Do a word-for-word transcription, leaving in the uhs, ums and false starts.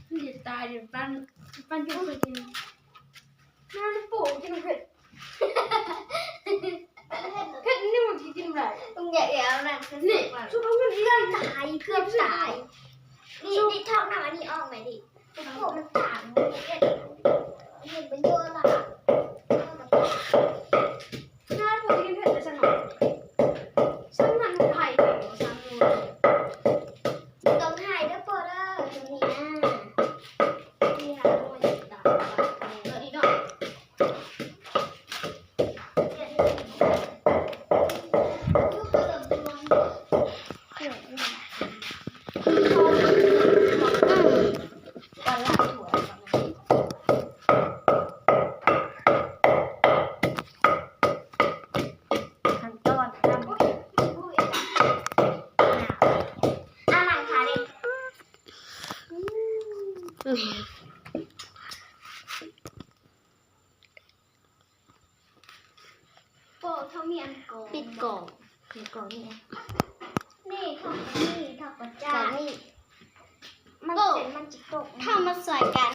มันจะตายอยู่บ้านบ้านที่เคยกินน้ำปูกินเผ็ดเผ็ดนี่มันกินได้ มึงอย่าแอวนะ นี่สุขภาพมันดีได้ ตายเกือบตายนี่นี่ทอกน้ำอันนี้ออกไหมดิโอ้โหมันต่างมันเห็นมันเยอะละ น้ำปูกินเผ็ดไปสักหน่อยช่างมันไทยเดี๋ยวช่างมัน ต้องถ่ายด้วยโปรเดอร์ตรงนี้นะที่หาด้วยตาม เดี๋ยวอีกหน่อย ขั้นตอนการ อ่ะหลังคาเลย โปรเขามีอันกอง ปิดกล่อง มีกองนี่ไง นี่ทอกนี่ทอกกระ กอ จ้าง นี่ มันเป็นมันจิกก ถ้ามาใส่กัน